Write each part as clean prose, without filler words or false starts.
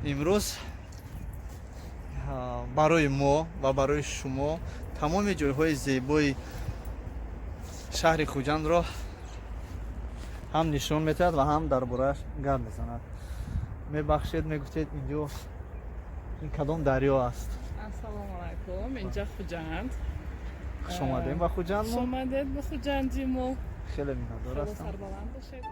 Имрӯз барои мо ва барои шумо тамоми ҷойҳои зебои шаҳри Хуҷандро ҳам нишон метиҳад ва ҳам дар борааш гап мезанад. Мебахшед, мегуфтед, инҷо ин кадом дарё аст? Ассалому алайкум, инҷа Хуҷанд. Хуш омадем ба Хуҷанд. Хуш омадед ба Хуҷанди мо. Хеле миннатдор ҳастам. Сарбаланд бошед.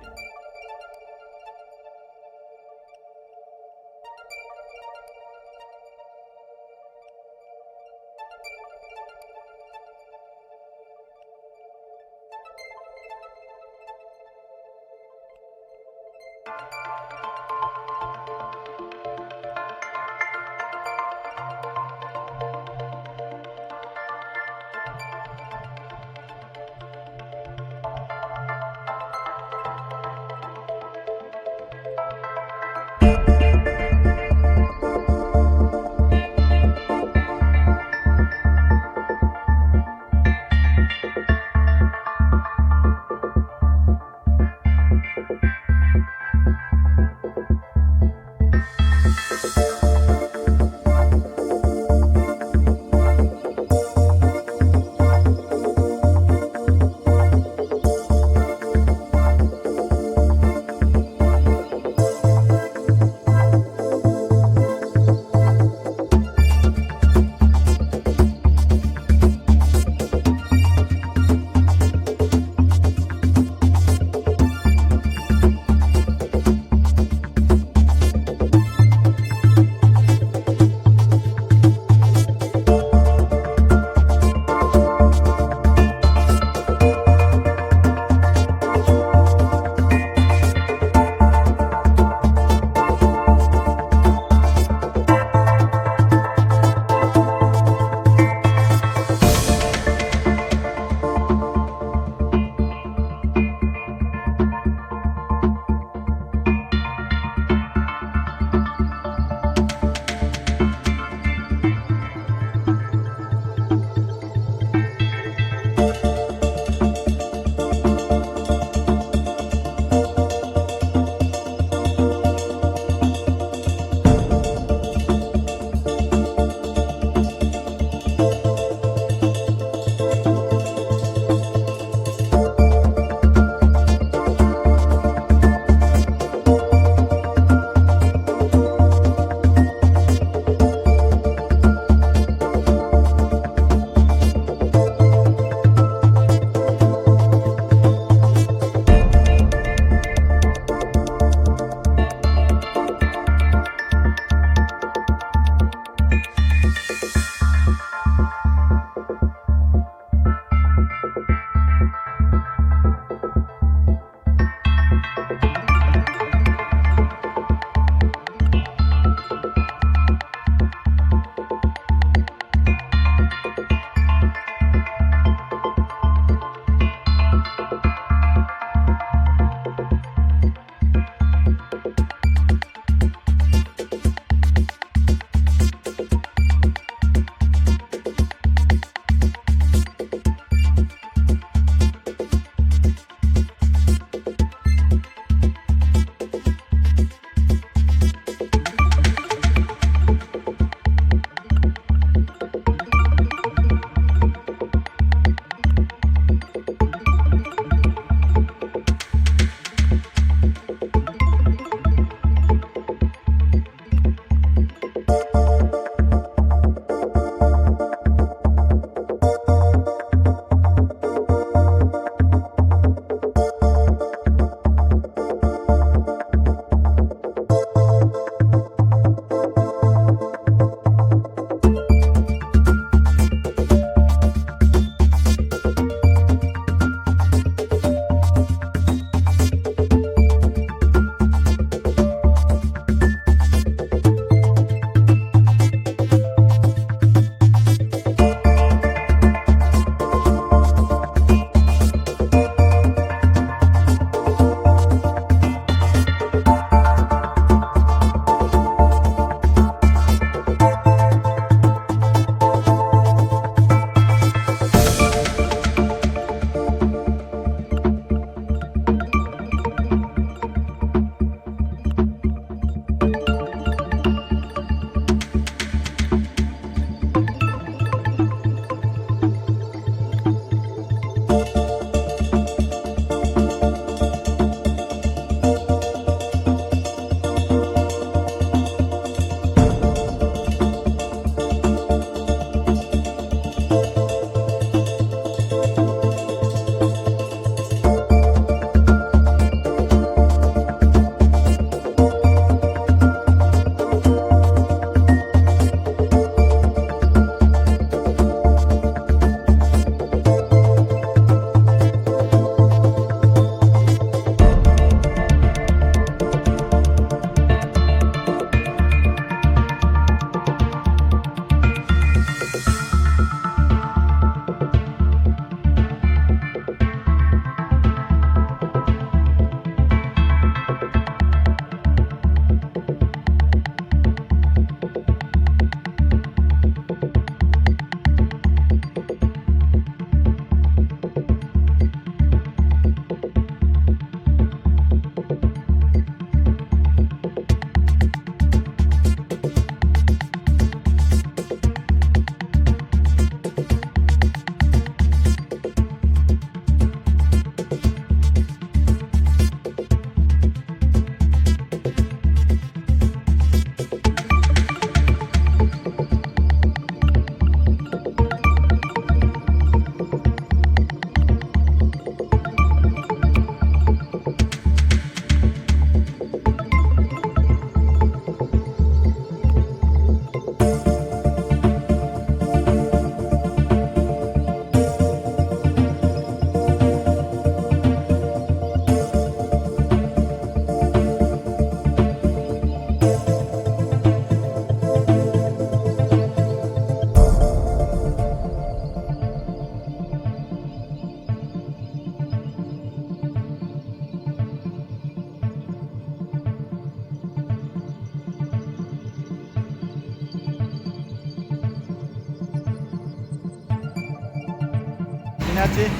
Ҳокимияти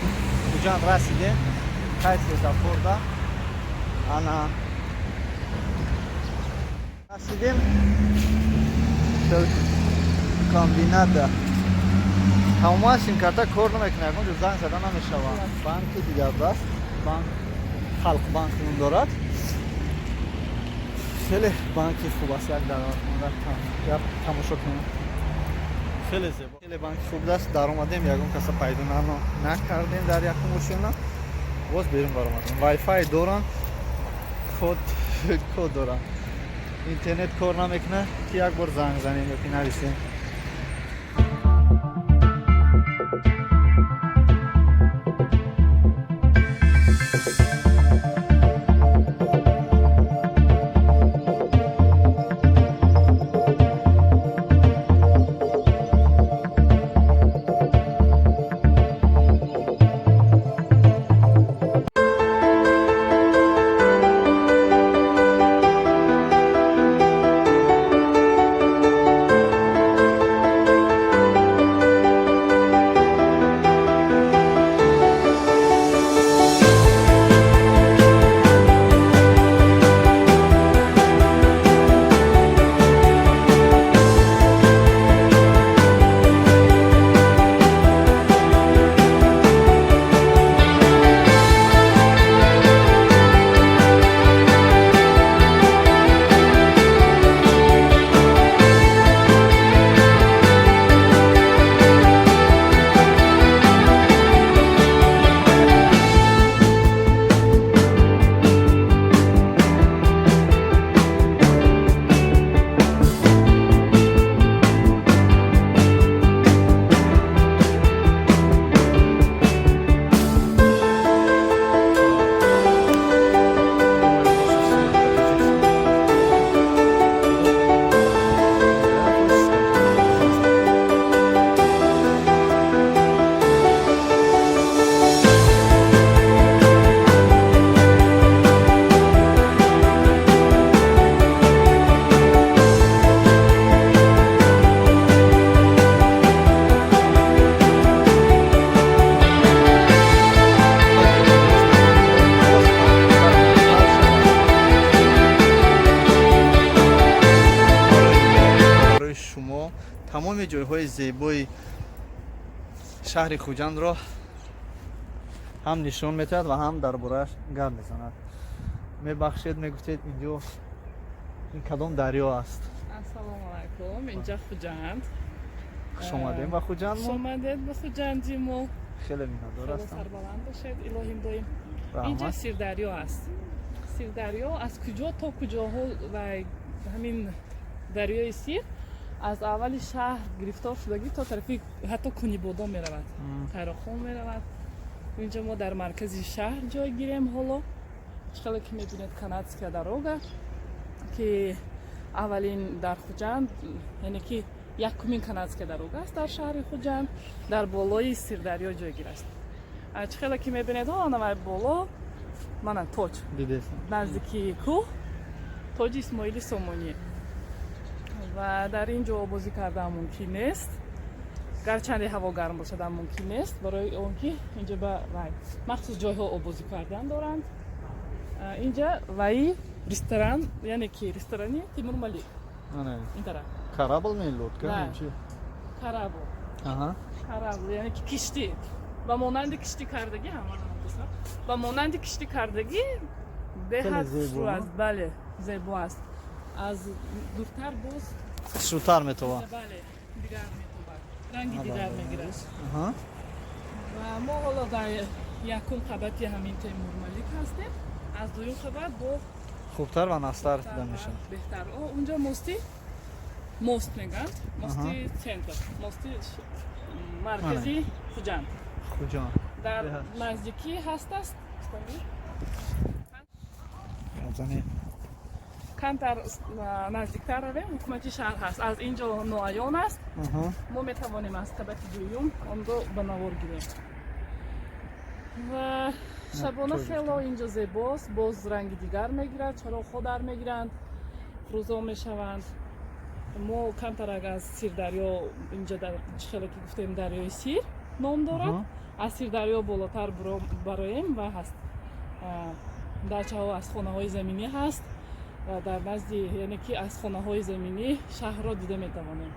Хуҷанд расидем, қай светофорда ана расидем, комбината. Тамоман симкарта кор намекунад, ягон ҷо занг зада намешавад. Банки дигар даст, банк Халқ банк ном дорад. Хеле банки хуб аст, як як тамошо кунем. Хеле зебо, хеле банки хуб аст. Даромадем, ягон каса пайдо накардем дар якум ошёна, боз берун баромадем. Вайфай доранд, код доранд, интернет кор намекунад, ки як бор занг занем ё ки нависем. Барои шумо тамоми ҷойҳои зебои шаҳри Хуҷандро ҳам нишон метиҳад ва ҳам дар борааш гап мезанад. Мебахшед, мегуфтед, инҷо ин кадом дарё аст? Ассалому алайкум, инҷа Хуҷанд. Хуш омадем ба Хуҷанд. Хуш омадед ба Хуҷанди мо. Хеле миннатдор Хело ҳастам. сарбаланд бошед, илоҳим доим. Инҷа Раҳмат. Сирдарё аст. Сирдарё аз куҷо то куҷоҳо ва ҳамин дарёи Сир аз аввали шаҳр гирифтор шудагӣ то тарафи ҳатто Кунибодом меравад, Қайроққум меравад. Инҷа мо дар маркази шаҳр ҷой гирем. Ҳоло чӣ хеле ки мебинед, канадская дорога, ки аввалин дар Хуҷанд, яъне ки якумин канадская дорога аст дар шаҳри Хуҷанд, дар болои Сирдарё ҷойгир аст. Чӣ хеле ки мебинед, ҳоло боло мана тоҷ. Дидесам. Наздики кӯҳ тоҷи Исмоили Сомонӣ ва дар ин ҷо обозӣ кардан мумкин нест, гарчанде ҳаво гарм бошадам мумкин нест, барои он ки инҷа ба вай махсус ҷойҳо обозӣ кардан доранд. Инҷа ваи ресторан, яъне ки ресторани Тимур Малик ин тараф. Корабль ме, лодка? Да. Чи? Корабль. Аҳа. Корабль, яъне ки киштӣ, ба монанди киштӣ кардагӣ, ба монанди киштӣ кардагӣ, беҳад Хеле зебо, хушрӯ аст. Бале, зебо аст, аз дуртар боз хушрӯтар метобад. Бале, дигар метобад, ранги дигар мегирад. Аҳа. Ва мо ҳоло дар якум қабати ҳамин Темур Малик ҳастем, аз дуюм қабат бо Хубтар ва нағзтар дида мешавад. Беҳтар. Унҷо мости, мост мегӯянд, мости центр, мости маркази Хуҷанд. Хуҷанд. Дар Беҳад. наздикӣ ҳаст аст. Зани. Камтар наздиктар равем, ҳукумати шаҳр ҳаст, аз ин ҷо ноаён аст. Мо метавонем аз қабати дуюм онро ба навор гирем ва шабона тоҷ. хело инҷо зебост, боз ранги дигар мегирад, чароғҳо дар мегиранд, фурӯзон мешаванд. Мо камтарак аз Сирдарё инҷа, дар чӣ хеле ки гуфтем, дарёи Сир. ном дорад. Аз Сирдарё болотар бароем ва ҳаст дачаҳо аз хонаҳои заминӣ ҳаст ва дар назди, яъне ки аз хонаҳои заминӣ шаҳрро дида метавонем.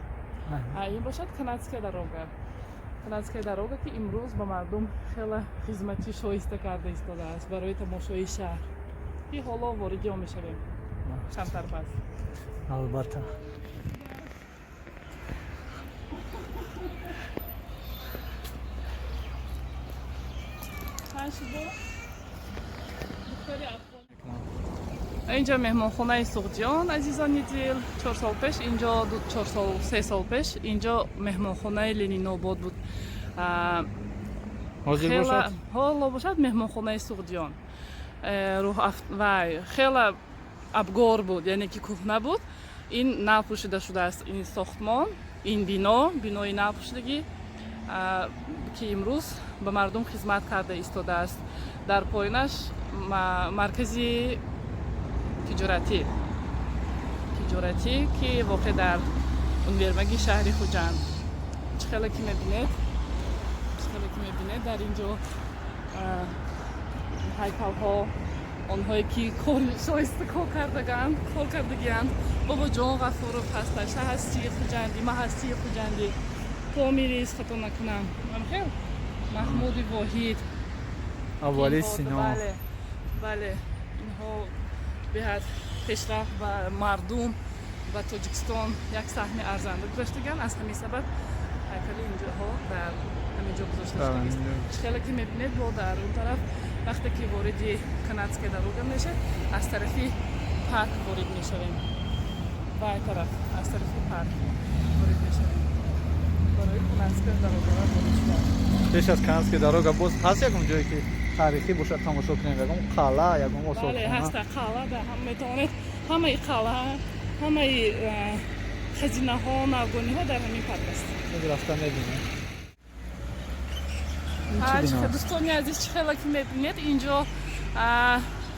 Ин бошад Канадская дорога. Канадская дорога, ки имрӯз ба мардум хеле хизмати шоиста карда истодааст барои тамошои шаҳр, ки ҳоло вориди он мешавем камтар пас. Албатта. Инҷо меҳмонхонаи Суғдиён, азизони дил. 4 сол пеш инҷо, 4 сол, 3 сол пеш инҷо меҳмонхонаи Ленинобод буд. Ҳоло бошад меҳмонхонаи Суғдиён. Вай хела абгор буд, яъне ки кӯҳна буд. Ин нав пӯшида шудааст, ин сохтмон, ин бино, бинои нав пӯшидагӣ, ки имрӯз ба мардум хизмат карда истодааст. Дар поинаш маркази тиҷоратӣ, ки воқеъ дар универмаги шаҳри Хуҷанд. Чӣ хеле ки мебинед, чӣ хеле ки мебинед, дар ин ҷо ҳайкалҳо, онҳое ки кори шоиста кор кардаганд, кор кардагианд. Бобоҷон Ғафуров ҳастанд, Шаҳастии Хуҷандӣ, Маҳастии Хуҷандӣ, Помирис, хато накунам, хел Маҳмуди Воҳид, Аввали Сино. Бале, бале, инҳо беҳад пешрафт ба мардум, ба Тоҷикистон як саҳми арзанда гузоштагианд. Аз ҳамин сабаб ҳайкали инҷоҳо дар ҳамин ҷо гузошта шудагист. Чӣ хеле ки мебинед, бо дар он тараф, вақте ки вориди Канадская дорога мешавед, аз тарафи парк ворид мешавем. Вай тараф аз тарафи парк ворид мешавем, барои Канадская дорога ворид шудан. Пеш аз Канадская дорога боз ҳаст ягон ҷое, ки таърихӣ бошад, тамошо кунем? Ягон қалъа, ягон осорхона? Бале, ҳаста қалъа. Метавонед ҳамаи қалъа, ҳамаи хазинаҳо, навгониҳо дар ҳамин парк аст. Рафта мебинем. Дӯстони азиз, чӣ хеле ки мебинед, инҷо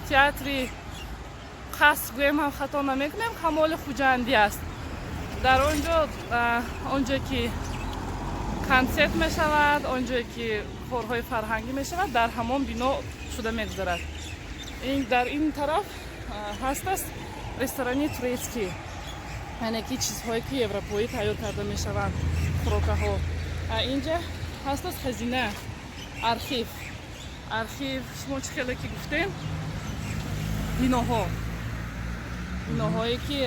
театри қаср гӯем ҳам хато намекунем, Камоли Хуҷандӣ аст. Дар он ҷо, он ҷое ки консерт мешавад, он ҷое ки корҳои фарҳангӣ мешавад, дар ҳамон бино шуда мегузарад. Дар ин тараф ҳаст аст ресторани турецкий, яъне ки чизҳое ки европоӣ тайёр карда мешаванд, хӯрокаҳо. Инҷа ҳаст аст хазина, архив. Архив, шумо чӣ хеле ки гуфтем, биноҳое ки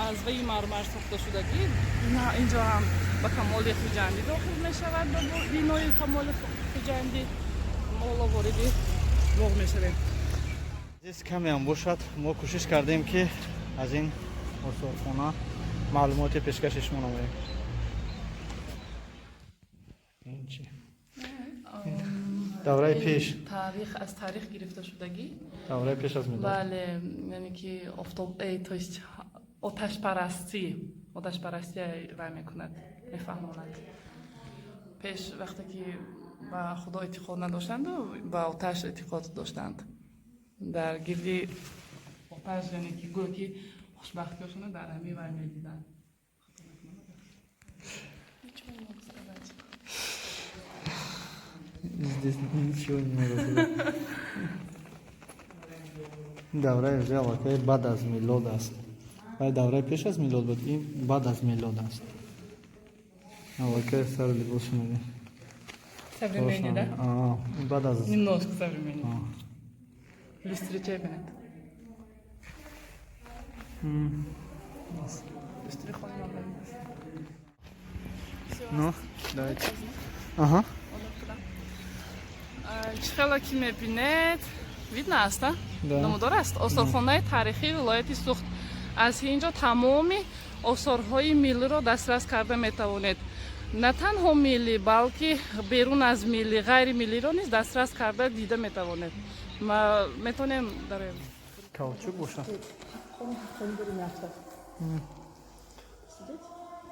аз ваи мармар сохта шудагӣ. Инҷо ҳам ба Камоли Хуҷандӣ дохил мешавад, ба бинои Камоли Хуҷандӣ. Мо вориди боғ мешавем. Азиз, камеам бошад, мо кӯшиш кардем, ки аз ин осорхона маълумоти пешкаши шумо намоем. Ин чи? Давраи пеш. Таърих, аз таърих гирифта шудагӣ. Давраи пеш аз милод. Бале, яъне ки офтоб, то есть оташпарастӣ, оташпарастӣ вай мекунад, мефаҳмонад. Пеш, вақте ки ба Худо эътиқод надоштанду ба оташ эътиқод доштанд, дар гирди оташ, яъне ки гӯё ки хушбахтиҳошонро дар ҳамин вай медиданд. Ничего не могу сказать. Здесь ничего не могу сказать. Давраи уже аллакай баъд аз милод аст. Вай давраи пеш аз милод буд, ин баъд аз милод аст. Аллакай сару либосшо мебин. Современный, да? Баъд аз. Немножко современный. Люстрича бинед. Люстри хони. Ну, давайте. Ага. Чӣ хеле ки мебинед, видно аст, а? Намудор аст осорхонаи таърихии вилояти Суғд. Аз ин ҷо тамоми осорҳои миллиро дастрас карда метавонед. На танҳо миллӣ, балки берун аз миллӣ, ғайри миллиро низ дастрас карда дида метавонед. Метавонем дароем. Каучук боша.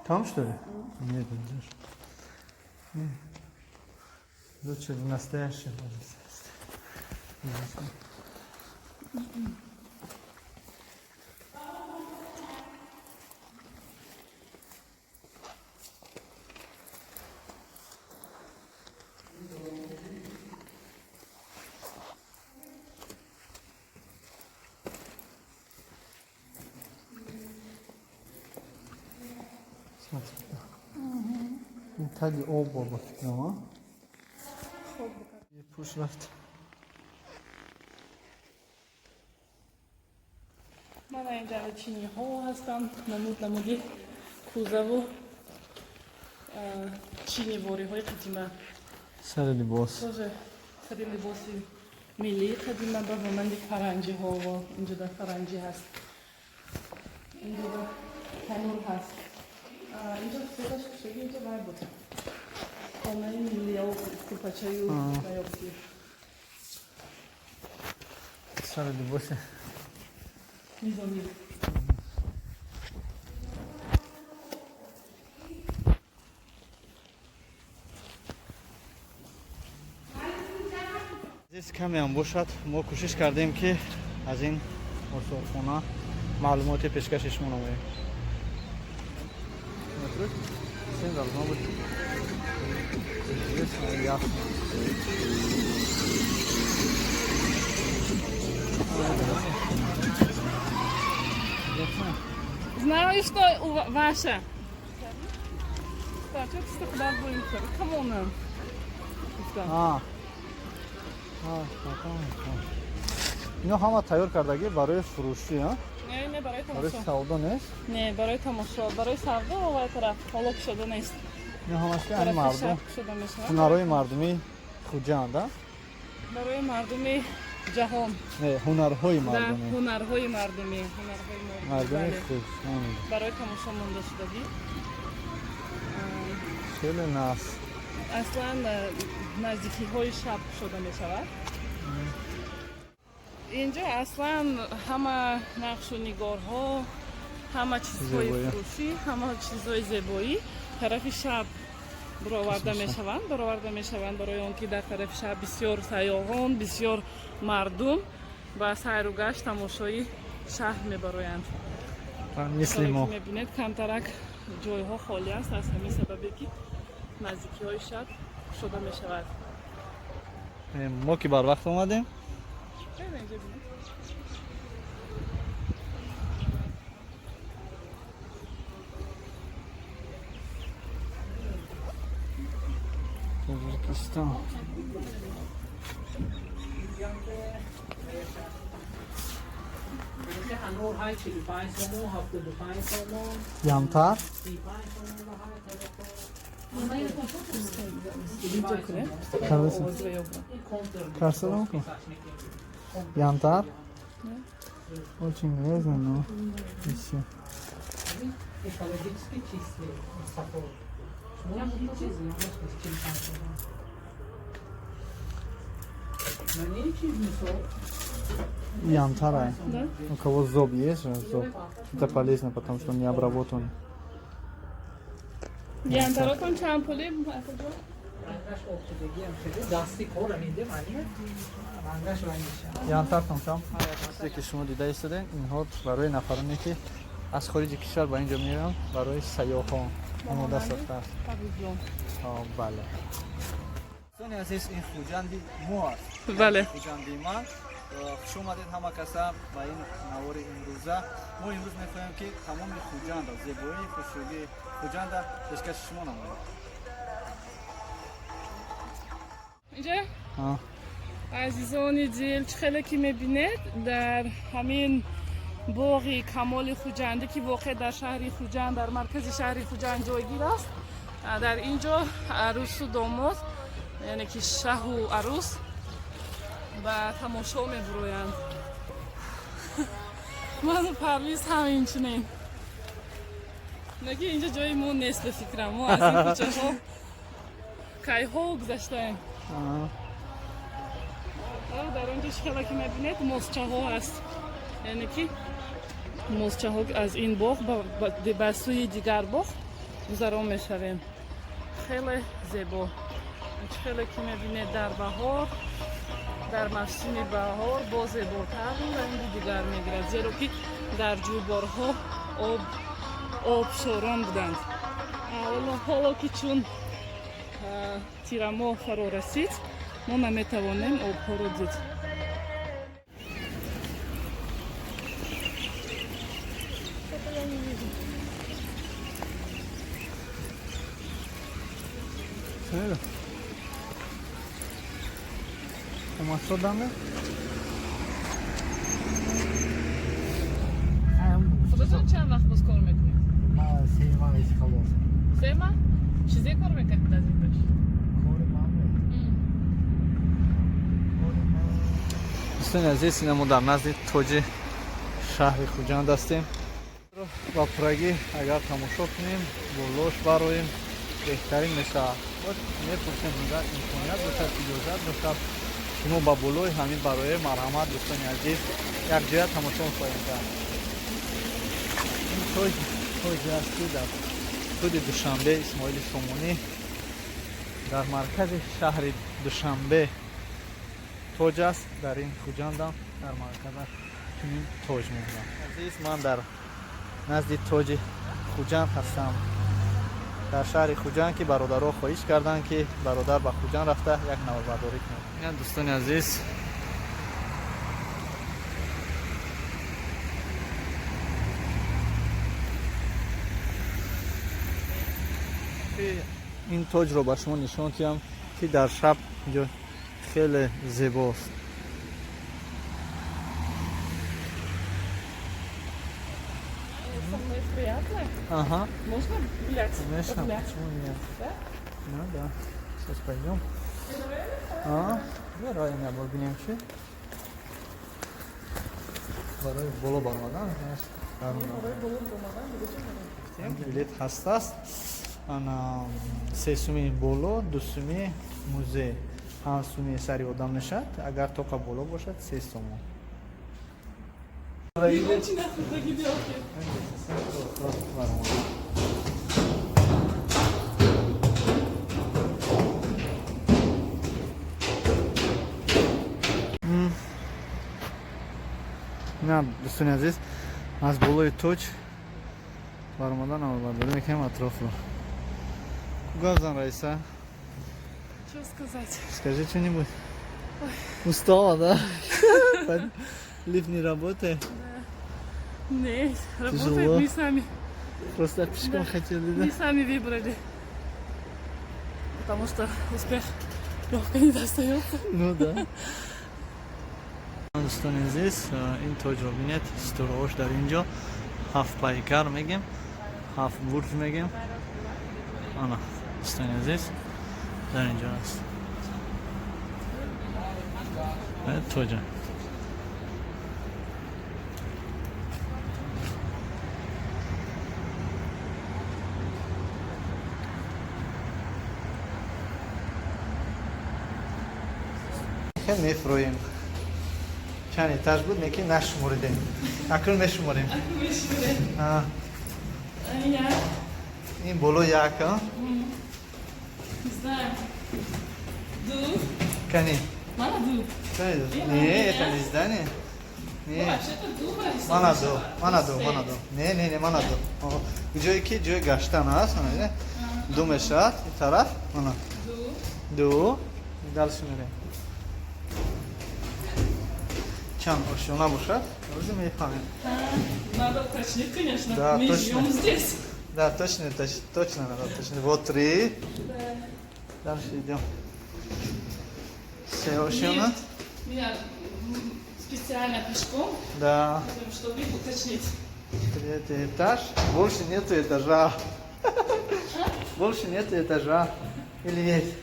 Там, что ли? Нет, не. Лучше в настоящем. Можно. Смотри. Ин таги об бо ба фикрам, а? Пуш рафт. Мана инҷа чиниҳо ҳастанд, намуд намуди кӯзаву чинивориҳои қадима. Сари либос. Тоже сари либоси миллии қадима ба монанди фаранҷиҳо, инҷо дар фаранҷӣ ҳаст. Инҷо дар танур ҳаст. Инҷо сеташ кушоги, инҷо вай буд. Хонаи миллиё, курпачаю наёбки. Сари либоси. Низомӣ. Азиз, камеам бошад, мо кӯшиш кардем, ки аз ин осорхона маълумоти пешкаши шумо намоем. Смотрю, всем должно быть интересно и ясно. Знаю, что у ваша. Так, что куда будем? Кому нам? А. Ино ҳама тайёр кардагӣ барои фурӯшӣ, а? Не, не, барои Барои тамошо. савдо нест? Не, барои тамошо. Барои савдо вай тараф ҳоло кушода нест. Ино ҳамаш ки ани Тарафи мардум, шарқ кушода мешавад. ҳунарҳои мардумии Хуҷанд, а? Барои мардуми ҷаҳон. Не, ҳунарҳои Да, мардумӣ. ҳунарҳои мардумӣ. Ҳунарҳои мардумӣ. Мардуми Бале. Хуҷанд. Барои тамошо монда шудагӣ. Хеле нас. Аслан наздикиҳои шаб кушода мешавад. Инҷо аслан ҳама нақшу нигорҳо, ҳама чизҳои Зебоӣ. фурӯшӣ, ҳама чизҳои зебоӣ тарафи шаб бароварда мешаванд, бароварда мешаванд, барои он ки дар тарафи шаб бисёр сайёҳон, бисёр мардум ба сайру гашт, тамошои шаҳр мебароянд. Мисли мо. Ки мебинед, камтарак ҷойҳо холӣ аст, аз ҳамин сабабе ки наздикиҳои шаб кушода мешавад. Мо ки барвақт омадем. Хеле инҷо бинед. Тоҷикистон. انور های 45 سومون، 75 سومون، Янтарь. 35 سومون های. Видео кунед. Кардаса. Овозро ёбам. Карсалом ку. Янтарь. Очень грязно, но и всё. Экологически чистый сапог. شما هیچ چیزی نیست، 45 سومون. من این چیز نیست. Янтарь. Да? У кого зоб есть же, зоб. Это полезно, потому что он не обработан. Янтаротон чанд пули, акаҷон? رنگش افتادگی هم شده دستی کار میده معنی رنگش رنگ میشه. Янтарь там чанд? Чизе ки шумо дида истодем, инҳо барои нафароне ки аз хориҷи кишвар ба инҷо меоянд, барои сайёҳон омода сохтааст. Парвизҷон. Бале. Дӯстони азиз, ин Хуҷанди мо аст. Бале. Хуҷанди ман. Хуш омадед ҳама каса ба ин навори имрӯза. Мо имрӯз мехоҳем, ки тамоми Хуҷанда, зебоии хушрӯгии Хуҷанда пешкаши шумо намоем. Инҷа, азизони дил, чӣ хеле ки мебинед, дар ҳамин боғи Камоли Хуҷандӣ, ки воқеъ дар шаҳри Хуҷанд, дар маркази шаҳри Хуҷанд ҷойгир аст, дар ин ҷо арӯсу домод, яъне ки шаҳу арӯс, ба тамошо мебуроянд. Ману Парвиз ҳам инчунин. Наки инҷо ҷои мо нест, ба фикрам, мо аз ин кӯчаҳо кайҳо гузаштаем. Дар он ҷо, чӣ хела ки мебинед, мостчаҳо ҳаст, яъне ки мостчаҳо, аз ин боғ ба сӯи дигар боғ гузарон мешавем. Хеле зебо. Чӣ хеле ки мебинед, дар баҳор, дар мавсими баҳор боз зеботар ранги дигар мегирад, зеро ки дар ҷӯйборҳо об обшорон буданд. Ҳоло ки чун тирамоҳ фаро расид, мо наметавонем обҳоро дид. Что-то я не вижу. Хеле. Омадшо даме? Худатон чанд вақт боз кор мекунед? Ма 3 моҳ халос. 3 моҳ? Чизе кор мекардед аз ин пеш? Кори ман, кори ман. Дӯстони азиз, ина мо дар назди тоҷи шаҳри Хуҷанд ҳастем. Ба пуррагӣ агар тамошо кунем, болош бароем, беҳтарин мешавад. Боз мепурсем, агар имконият бошад, иҷозат бошад, шумо ба болои ҳамин бароем. Марҳамат, дӯстони азиз, якҷоя тамошо хоҳем кард. Ин тоҷ тоҷе аст, ки дар худи Душанбе, Исмоили Сомонӣ, дар маркази шаҳри Душанбе тоҷ аст. Дар ин Хуҷандам дар марказаш чунин тоҷ мемонад. Азиз, ман дар назди тоҷи Хуҷанд ҳастам, дар шаҳри Хуҷанд, ки бародаро хоҳиш карданд, ки бародар ба Хуҷанд рафта як наворбардорӣ кунад. Ина, дӯстони азиз, ин тоҷро ба шумо нишон диҳам, ки дар шаб инҷо хеле зебост. Со мной приятно? Ага. Можно гулять? Конечно, Погулять? почему нет? Да? Ну да. Сейчас пойдем. А, вероятно, бубинем чи. Барои боло баромадан, Барои боло баромадан дига чӣ меравем? билет ҳастаст. Ана, 3 суми боло, 2 суми музей. 5 суми сари одам мешавад. Агар тоқа боло бошад, 3 сомон. Чӣ нахӯрдагӣ биёхе? Баромадан. На, дӯстони азиз, аз болои тоҷ баромадан наворбардорӣ мекунем атрофро. Гап Раиса. Что сказать? Скажи что-нибудь. Устала, да? Лифт не работает. Не, работает. Тяжело. Мы сами. Просто пешком Да. хотели, да? Мы сами выбрали. Потому что успех легко не достается. Ну да. Дӯстони азиз, ин тоҷро бинед, ситораҳош дар ин ҷо ҳафт пайкар мегем, ҳафт бурҷ мегем. Ана, дӯстони азиз, дар ин ҷо аст. Тоҷа. Хел мефурӯем. Чанд этаж буд, неки нашуморидем. Акнун мешуморем. А, Я ин боло як, а? не знаю. Ду. Кани? Мана ду. Кани? Не, это не здание. Ну, Не. вообще-то ду. Мана ду, мана ду, мана ду. Не, не, не, мана ду. Ҷое ки ҷои гаштан аст, ана, не? Ду мешавад, ин тараф, мана. Ду. Ду. Дальше мерем. Чанд ошёна бошад, ҳозир мефаҳмем. Надо уточнить, конечно. Да, Мы точно. живем здесь. Да, точно, точно, точно надо уточнить. Вот три. Да. Дальше идем. Се ошёна. Нет, меня специально пешком, Да. чтобы уточнить. Третий этаж. Больше нету этажа. Больше нету этажа. Или есть?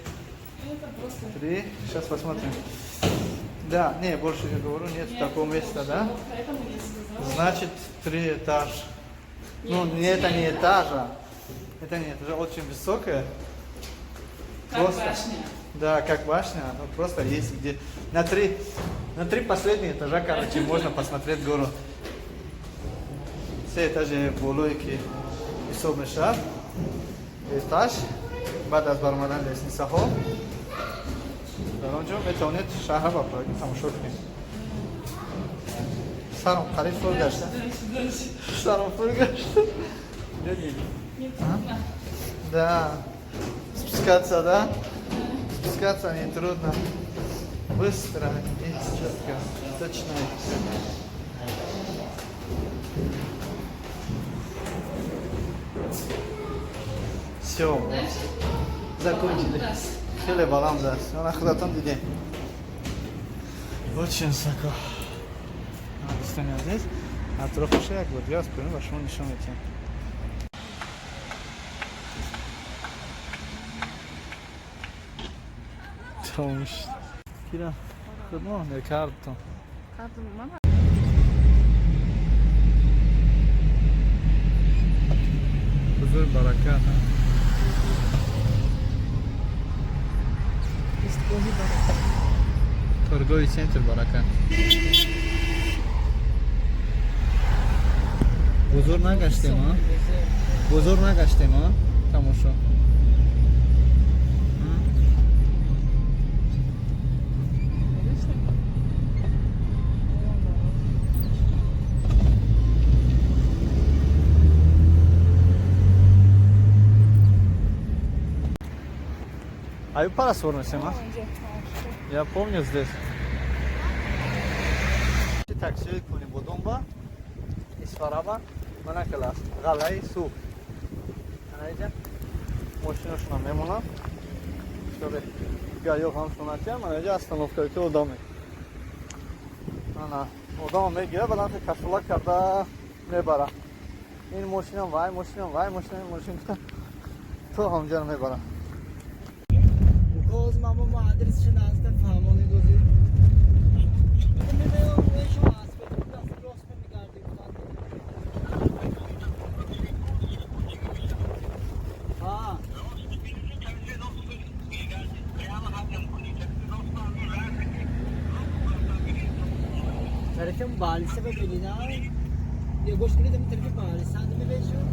Это просто... Три. Сейчас посмотрим. Да, не, больше я говорю, нет Нет, такого места, да? Вот поэтому я сказала. Значит, три этаж. Ну, Нет, не, это не три этажа. Это не этажа, очень высокая. Как Просто. башня. Да, как башня, но просто есть где. На три последних этажа, короче, можно посмотреть гору. Се этажи болое ки ҳисоб мешавад. Этаж, баъд аз баромадан лестницаҳо дар он ҷо метавонед шаҳра ба пуррагӣ тамошо кунед. Саром қариб фур гашта. Дальше, дальше. Саром фур гашта. Люди. Не трудно. Да. Спускаться, да? Спускаться не трудно. Быстро и четко. Точно. Все. Дальше? Закончили. Хеле баланд аст. Мана худатон дидем. Очень высоко. Дӯстони азиз, атрофаша як бор дига аз поён ба шумо нишон медиҳем. Тамом шуд. Кира, худмо некардтон. Бузург баракат. Истгоҳи баракат. Торговый центр Баракат. Бузург нагаштем, а? Бузург нагаштем, а? Тамошо. Аю пара сворнесем, а? Я помню здесь. Таксиҳои Конибодомба, Исфараба, мана хел аст. Ғаллаи сух. Ана иҷа мошинашона мемонанд. Шоре гаё ҳамшонатия, мана иҷа остановкае ки одаме. Ана одама мегирад, баъдан кашола карда мебара. Ин мошинам, вай мошинам, вай мошинам, мошин гуфта то ҳамҷаро мебара. Боз мамо мо адресшо назда фаҳмони дозӣ. Шумо даст рост мегардем. Ҳа. Тарафи балиса бибинина. Я гӯш кунед, ами тарафи балиса мебешум.